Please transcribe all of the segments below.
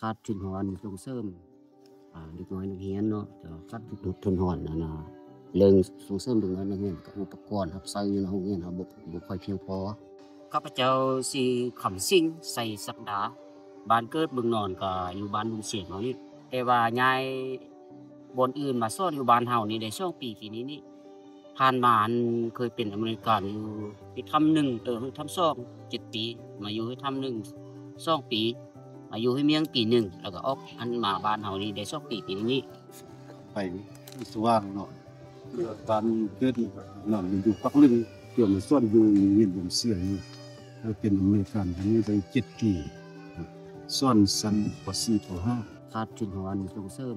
ຂາດທຶນຮອນສົ່ງເສີມ ອາ ເດັກນ້ອຍນັກຮຽນເນາະ ແຕ່ວ່າຂາດທຶນຮອນ ອັນນ່າ ເລື່ອງສົ່ງເສີມເດັກນ້ອຍນັກຮຽນ ກັບອຸປະກອນຮັບໃຊ້ຢູ່ໃນໂຮງຮຽນເຮົາບໍ່ ບໍ່ຄ່ອຍພຽງພໍ. ຂ້າພະເຈົ້າຊື່ ຄຳສິງ ໄຊສັກດາ ບ້ານເກີດເມືອງນອນ ກໍຢູ່ບ້ານບຸນສຽງເຮົານີ້ ແຕ່ວ່າຍ້າຍບ່ອນອື່ນມາສອນຢູ່ບ້ານເຮົານີ້ໄດ້ສອງປີ ປີນີ້ນີ້. ຜ່ານມາຫັ້ນເຄີຍເປັນອຳນວຍການຢູ່ເຮັດຖ້ຳໜຶ່ງ ເອີ ເຮັດຖ້ຳສອງ ເຈັດປີ ມາຢູ່ເຮັດຖ້ຳໜຶ່ງ ສອງປີ ມາຢູ່ເຮັດໝ້ຽງປີໜຶ່ງ ແລ້ວກໍອອກຫັ້ນມາບ້ານເຮົານີ້ໄດ້ສອງປີ ປີນີ້. ໄປສະຫວ່າງເນາະ ບ້ານເກີດນອນຢູ່ປາກລຶງ ເພື່ອມາສອນຢູ່ໂຮງຮຽນບົນສຽງ ເປັນອຳນວຍການຢູ່ນີ້ໄດ້ເຈັດປີ ສອນຊັ້ນ ປໍສີ່ ປໍຫ້າ. ຂາດທຶນຮອນສົ່ງເສີມ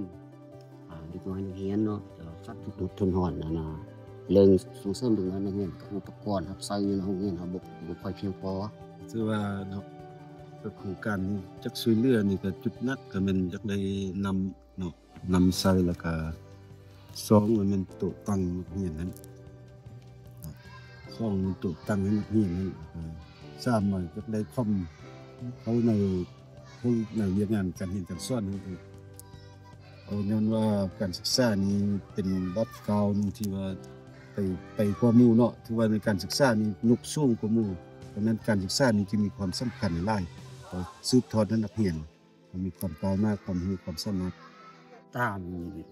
ອາ ເດັກນ້ອຍນັກຮຽນເນາະ ແຕ່ວ່າຂາດທຸນຮອນ ອັນນ່າ ເລື່ອງສົ່ງເສີມເດັກນ້ອຍນັກຮຽນ ກັບອຸປະກອນຮັບໃຊ້ຢູ່ໃນໂຮງຮຽນເຮົາບໍ່ ບໍ່ຄ່ອຍພຽງພໍ. ຖືວ່າເນາະ ໂຄງການນີ້ຈັກຊ່ວຍເຫຼືອນີ້ກໍຈຸດໜັກກໍແມ່ນຢາກໄດ້ນຳເນາະ ນຳໃຊ້ ແລ້ວກໍສອງແມ່ນໂຕະຕັ່ງນັກຮຽນຫັ້ນ ສອງໂຕະຕັ່ງໃຫ້ນັກຮຽນຫັ້ນ ສາມມາຢາກໄດ້ຄອມເຂົ້າໃນ ໃນວຽກງານການຮຽນການສອນຫັ້ນອີກ. ເພາະຍ້ອນວ່າການສຶກສານີ້ເປັນລະດັບກ້າວໜຶ່ງທີ່ວ່າໄປ ໄປກວ່າໝູ່ເນາະ ຖືວ່າໃນການສຶກສານີ້ຍົກສູງກວ່າໝູ່. ເພາະນັ້ນການສຶກສານີ້ຈຶ່ງມີຄວາມສຳຄັນຫຼາຍ ເພື່ອສືບທອດໃຫ້ນັກຮຽນມີຄວາມກ້າວໜ້າ ຄວາມຮູ້ຄວາມສາມາດ. ຕາມ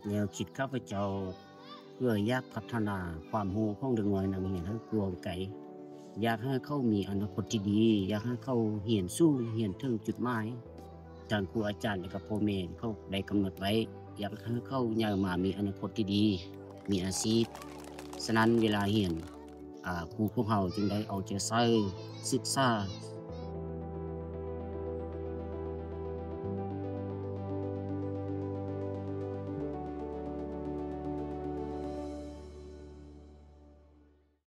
ແນວຄິດຂ້າພະເຈົ້າ ເພື່ອຢາກພັດທະນາຄວາມຮູ້ຂອງເດັກນ້ອຍນັກຮຽນໃຫ້ກວ້າງໄກ, ຢາກໃຫ້ເຂົາມີອະນາຄົດທີ່ດີ, ຢາກໃຫ້ເຂົາຮຽນສູງ, ຮຽນເຖິງຈຸດໝາຍ ທາງຄູອາຈານ ແລະ ກໍພໍ່ແມ່ເຂົາໄດ້ກຳນົດໄວ້, ຢາກໃຫ້ເຂົາໃຫຍ່ມາມີອະນາຄົດທີ່ດີ, ມີອາຊີບ. ສະນັ້ນເວລາຮຽນ ອາ ຄູພວກເຮົາຈຶ່ງໄດ້ເອົາໃຈໃສ່ສຶກສາ